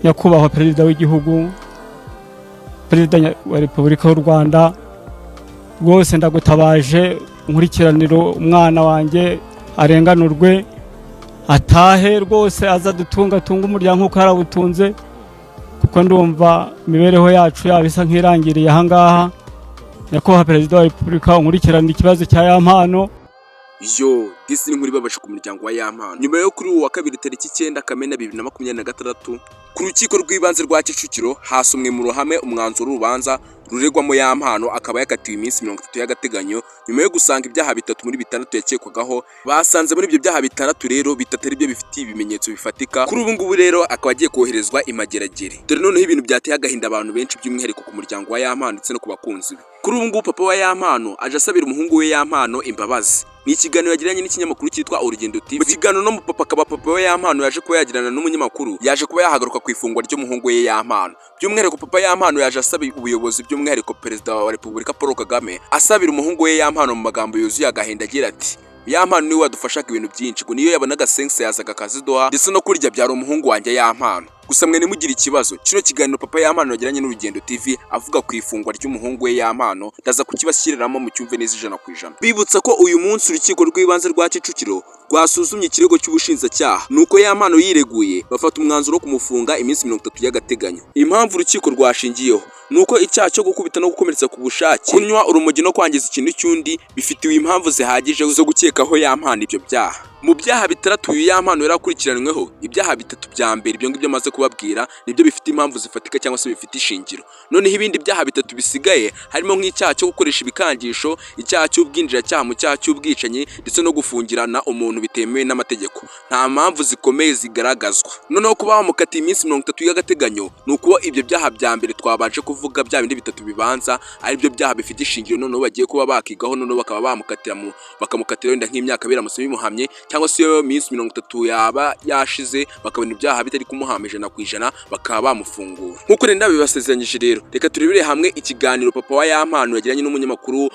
Nyakubahwa Perezida w'igihugu, Perezida wa Repubulika y'u Rwanda, rwose ndagutabaje, nkurikiraniro umwana wanjye arenganurwe, atahe rwose, aza dutunga, atunga umuryango nk'uko yarawutunze, kuko ndumva imibereho yacu yaba isa nk'irangiriye ahangaha. Nyakubahwa Perezida wa Repubulika, nkurikirana ikibazo cya Yampano. Yo, disi ni inkuru ibabaje ku muryango wa Yampano. Nyuma yo kuri uwo wa kabiri, tariki 9 Kamena 2026, ku rukiko rw'ibanze rwa Kicukiro hasomwe mu ruhame umwanzuro w'urubanza ruregwamo Yampano, akaba yakatiwe iminsi 30 y'agateganyo nyuma yo gusanga ibyaha bitatu muri bitandatu yakekwagaho. Basanze muri ibyo byaha bitandatu rero, bitatu ari byo bifitiye ibimenyetso bifatika. Kuri ubu ngubu rero akaba agiye koherezwa i Mageragere. Dore noneho ibintu byateye agahinda abantu benshi, by'umwihariko ku muryango wa Yampano ndetse no ku bakunzi be. Kuri ubu ngubu papa wa Yampano aje asabira umuhungu we Yampano imbabazi. Ni ikiganiro yagiranye n'ikinyamakuru cyitwa Urugendo TV. Mu kiganiro no mu papa, akaba papa we Yampano, yaje kuba yagirana n'umunyamakuru, yaje kuba yahagaruka ku ifungwa ry'umuhungu we Yampano. By'umwihariko papa Yampano yaje asaba ubuyobozi, by'umwihariko Perezida wa Repubulika Paul Kagame, asabira umuhungu we Yampano mu magambo yuzuye agahinda agira ati: "Yampano niwe wadufashaga ibintu byinshi," ngo niyo yabonaga sense yazaga akaziduha, ndetse no kurya byari umuhungu wanjye Yampano. Gusa mwe ntimugire ikibazo, kino kiganiro papa Yampano yagiranye n'Urugendo TV avuga ku ifungwa ry'umuhungu we Yampano, ndaza kukibashyiriramo mu cyumve neza 100%. Bibutsa ko uyu munsi urukiko rw'ibanze rwa Kicukiro rwasuzumye ikirego cy'ubushinjacyaha, nuko Yampano yireguye, bafata umwanzuro wo kumufunga iminsi 30 y'agateganyo. Impamvu urukiko rwashingiyeho ni uko icyaha cyo gukubita no gukomeretsa ku bushake, kunywa urumogi no kwangiza ikintu cy'undi bifitiwe impamvu zihagije zo gukekaho Yampano ibyo byaha. Mu byaha bitandatu uyu Yampano yari akurikiranyweho, ibyaha bitatu bya mbere, ibyo ngibyo amaze kubabwira, nibyo bifite impamvu zifatika cyangwa se bifite ishingiro. Noneho ibindi byaha bitatu bisigaye, harimo nk'icyaha cyo gukoresha ibikangisho, icyaha cy'ubwinjiracyaha mu cyaha cy'ubwicanyi, ndetse no gufungirana umuntu bitemewe n'amategeko, nta mpamvu zikomeye zigaragazwa. Noneho kuba bamukatiye iminsi 30 y'agateganyo ni ukuba ibyo byaha bya mbere twabanje kuvuga, bya bindi bitatu bibanza, ari byo byaha bifite ishingiro. Noneho bagiye kuba bakigaho, noneho bakaba bamukatira mu bakamukatira wenda nk'imyaka biramutse bimuhamye, cyangwa se iyo minsi 30 yaba yashize bakabona ibyaha bitari kumuhama 100%, bakaba bamufungura. Nk'uko rero nabibasezeranyije rero, reka turebere hamwe ikiganiro papa wa Yampano yagiranye n'umunyamakuru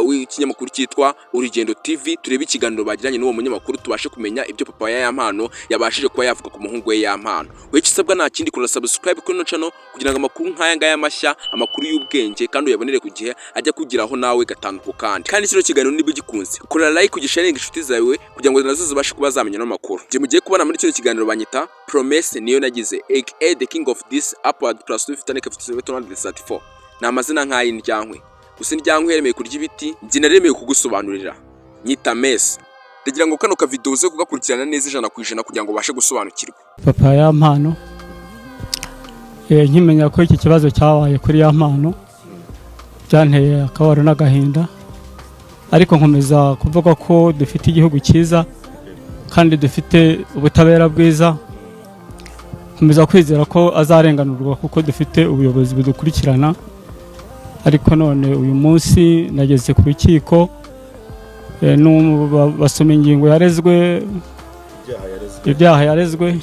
w'ikinyamakuru cyitwa Urugendo TV. Turebe ikiganiro bagiranye n'uwo munyamakuru, tubashe kumenya ibyo papa wa Yampano yabashije kuba yavuga ku muhungu we Yampano. We icyo usabwa nta kindi, kora subscribe kuri ino channel kugira ngo amakuru nk'aya ngaya mashya, amakuru y'ubwenge kandi uyabonere ku gihe, ajya kugeraho nawe gatanu ku kandi. Kandi kino kiganiro niba ugikunze, kora like, ugisharinga inshuti zawe kugira ngo nazo zibashe kuba zamenya no makuru. Njye mugiye kubona muri kino kiganiro banyita Promesse niyo nagize, aka the king of this upward plus 257 234. Ni amazina nk'ay'indyankwi, gusa indyankwi yaremeye kurya ibiti, njye naremeye kugusobanurira, nyita Mesi. Ndagira ngo kano kavideo uze kugakurikirana neza 100% kugira ngo ubashe gusobanukirwa. Papa Yampano, nkimenya ko iki kibazo cyabaye kuri Yampano, byanteye akababaro n'agahinda, ariko nkomeza kuvuga ko dufite igihugu cyiza kandi dufite ubutabera bwiza. Nkomeza kwizera ko azarenganurwa kuko dufite ubuyobozi budukurikirana. Ariko none uyu munsi nageze ku rukiko, basoma ingingo yarezwe, ibyaha yarezwe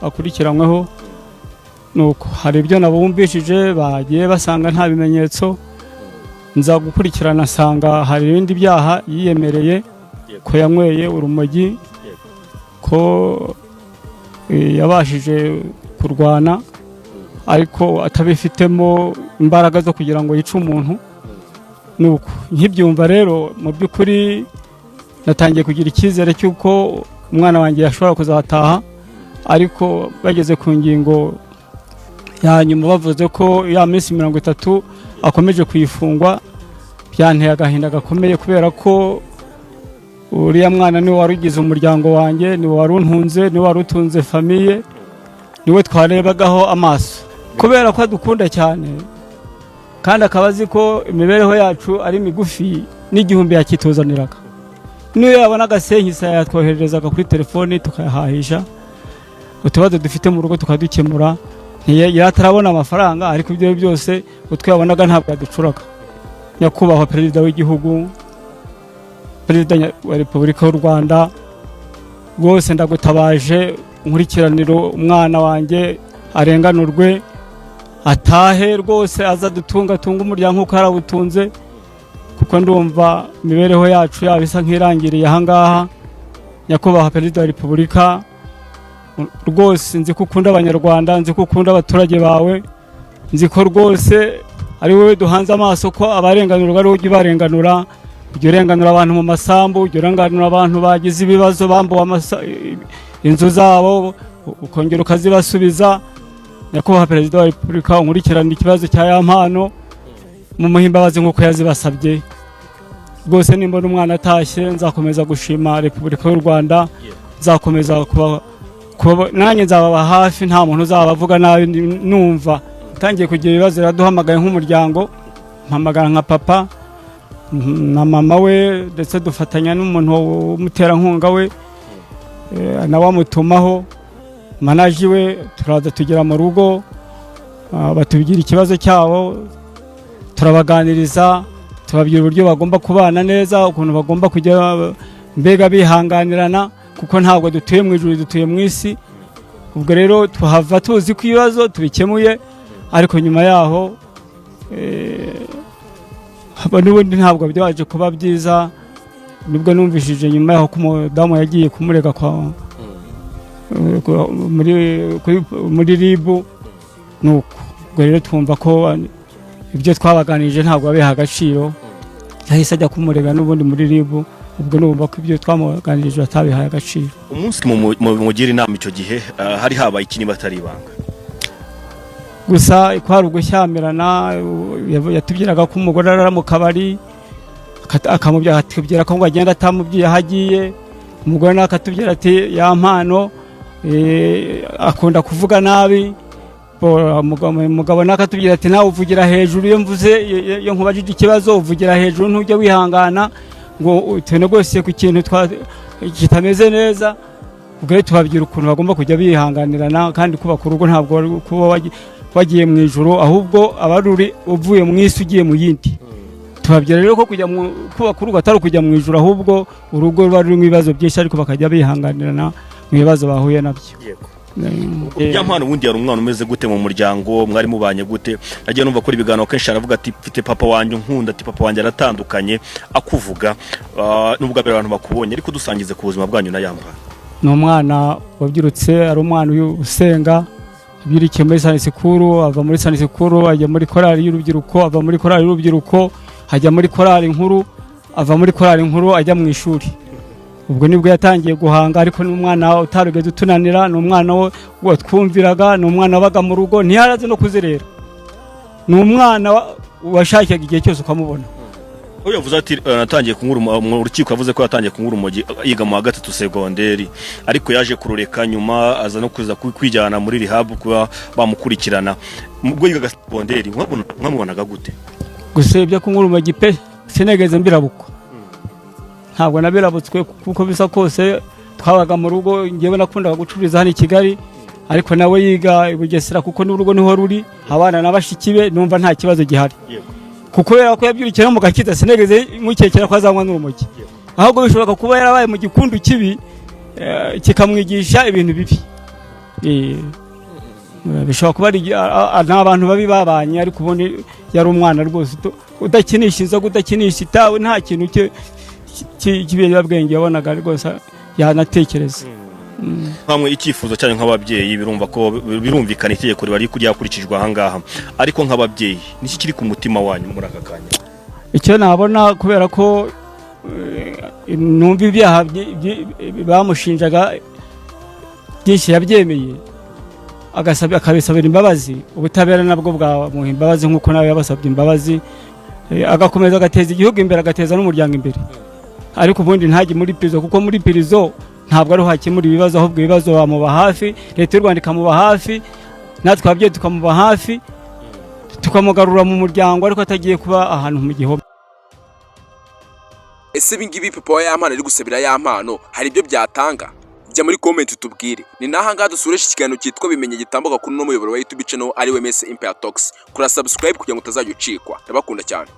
akurikiranyweho. Nuko hari ibyo nabumvishije bagiye basanga nta bimenyetso. Nza gukurikirana nsanga hari ibindi byaha yiyemereye, ko yanyweye urumogi, ko yabashije kurwana ariko atabifitemo imbaraga zo kugira ngo yice umuntu. Nuko nkibyumva rero, mu by'ukuri natangiye kugira icyizere cy'uko umwana wanjye yashobora kuzataha. Ariko bageze ku ngingo ya nyuma bavuze ko ya minsi 30 akomeje kuyifungwa, byanteye agahinda gakomeye, kubera ko uriya mwana niwe wari ugize umuryango wanjye, niwe wari untunze, niwe wari utunze famille, niwe twarebagaho amaso, kubera ko adukunda cyane kandi akaba azi ko imibereho yacu ari migufi. N'igihumbi yakituzaniraga, niyo yabona agasenkisa yatwohererezaga kuri telefoni tukayahahisha, utubazo dufite mu rugo tukadukemura. Yari atarabona amafaranga, ariko ibyo byose utwo yabonaga ntabwo yaducuraga. Nyakubahwa Perezida w'igihugu, Perezida wa Repubulika y'u Rwanda, rwose ndagutabaje, nkurikiraniro umwana wanjye arenganurwe, atahe rwose, aza dutunga, atunga umuryango nk'uko yarawutunze, kuko ndumva imibereho yacu yaba isa nk'irangiriye ahangaha. Nyakubahwa Perezida wa Repubulika. Rwose nzi ko ukunda Abanyarwanda, nzi ko ukunda abaturage bawe, nzi ko rwose ari wowe duhanze amaso, ko abarenganurwa ari wowe ujya ubarenganura. Ujya urenganura abantu mu masambu, ujya urenganura abantu bagize ibibazo, bambuwe inzu zabo, ukongera ukazibasubiza. Nyakubahwa Perezida wa Repubulika, unkurikirana ikibazo cya Yampano, mumuhe imbabazi nk'uko yazibasabye. Rwose nimbona umwana atashye, nzakomeza gushima Repubulika y'u Rwanda, nzakomeza kuba nanjye nzababa hafi, nta muntu uzabavuga nabi. Numva utangiye kugira ibibazo, yaduhamagaye nk'umuryango, mpamagara nka papa na mama we, ndetse dufatanya n'umuntu w'umuterankunga we, nawe amutumaho manager we, turaza tugera mu rugo, batubwira ikibazo cyabo, turabaganiriza, tubabwira uburyo bagomba kubana neza, ukuntu bagomba kujya mbega bihanganirana, kuko ntabwo dutuye mu ijuru, dutuye mu isi. Ubwo rero tuhava tuzi ko ibibazo tubikemuye, ariko nyuma yaho n'ubundi ntabwo byaje kuba byiza. Nibwo numvishije nyuma yaho ko umudamu yagiye kumurega kwa muri muri RIB. Nuko ubwo rero twumva ko ibyo twabaganirije ntabwo babiha agaciro, yahise ajya kumurega n'ubundi muri RIB. Ubwo numva ko ibyo twamuganirije batabihaye agaciro. Umunsi mugira inama icyo gihe, hari habaye iki, niba atari ibanga? Gusa kwari ugushyamirana. Yatubwiraga ko umugore arara mu kabari, akamubwira, akatubwira ko ngo agenda atamubwiye aho agiye. Umugore nawe akatubwira ati Yampano akunda kuvuga nabi. Umugabo nawe akatubwira ati nawe uvugira hejuru, iyo mvuze, iyo nkubajije ikibazo uvugira hejuru, ntujya wihangana ngo tunegosiye ku kintu kitameze neza. Ubwo rero tubabwira ukuntu bagomba kujya bihanganirana, kandi kubaka urugo ntabwo ari kuba wagiye mu ijuru, ahubwo aba ari uri uvuye mu isi ugiye mu yindi. Tubabwira rero ko kujya mu kubaka urugo atari ukujya mu ijuru, ahubwo urugo ruba rurimo ibibazo byinshi, ariko bakajya bihanganirana mu bibazo bahuye nabyo. Yampano ubundi yari umwana umeze gute mu muryango? Mwari mubanye gute? Nagiye numva kuri ibiganiro kenshi aravuga ati mfite papa wanjye unkunda, ati papa wanjye aratandukanye. Akuvuga nubwo abera abantu bakubonye, ariko dusangize ku buzima bwanyu na Yampano. Ni umwana wabyirutse ari umwana usenga, yabyirikiye muri Sunday school, ava muri Sunday school ajya muri korali y'urubyiruko, ava muri korali y'urubyiruko ajya muri korali nkuru, ava muri korali nkuru ajya mu ishuri. Ubwo nibwo yatangiye guhanga, ariko ni umwana utarigeze utunanira, ni umwana watwumviraga, ni umwana wabaga mu rugo, ntiyarazi no kuzerera, ni umwana washakaga igihe cyose ukamubona. Uyu yavuze ati natangiye kunywa mu rukiko, yavuze ko yatangiye kunywa urumogi yiga mu wa gatatu segonderi, ariko yaje kurureka nyuma, aza no kuza kwijyana muri rehab kuba bamukurikirana. Ubwo yigaga segonderi mwamubonaga gute? Gusa ibyo kunywa urumogi pe, sinigeze mbirabukwa, ntabwo nabirabutswe, kuko bisa kose twabaga mu rugo. Ngewe nakundaga gucururiza hano i Kigali, ariko nawe yiga i Bugesera, kuko n'urugo niho ruri, abana na bashiki be. Numva nta kibazo gihari, kuko kubera ko yabyurukiye no mu gakiza, sinigeze mukekera ko azanywa n'urumogi. Ahubwo bishoboka kuba yarabaye mu gikundu kibi, kikamwigisha ibintu bibi. Bishobora kuba ari ni abantu babi babanye, ariko ubundi yari umwana rwose udakinisha inzoga, udakinisha itabi, nta kintu cy'ibiyobyabwenge yabonaga rwose yanatekereza. Nkamwe icyifuzo cyanyu nk'ababyeyi, birumva ko birumvikana, itegeko riba riri ryakurikijwe ahangaha, ariko nk'ababyeyi niki kiri ku mutima wanyu muri aka kanya? Icyo nabona, kubera ko numva ibyaha bamushinjaga byinshi yabyemeye, akabisabira imbabazi, ubutabera nabwo bwamuha imbabazi nk'uko nawe yabasabye imbabazi, agakomeza agateza igihugu imbere, agateza n'umuryango imbere, ariko ubundi ntajye muri prison, kuko muri prison ntabwo ariho hakemura ibibazo. Ahubwo ibibazo bamuba hafi, Leta y'u Rwanda ikamuba hafi, natwe ababyeyi tukamuba hafi, tukamugarura mu muryango, ariko atagiye kuba ahantu mu gihome. Ese ibi ngibi papa wa Yampano ari gusabira Yampano hari ibyo byatanga? Jya muri comment utubwire. Ni n'aha ngaha dusoreje ikiganiro cyitwa Bimenye, gitambuka kuri uno muyoboro wa YouTube channel ari we Mese Empire Talks. Kora subscribe kugira ngo utazajya ucikwa. Ndabakunda cyane.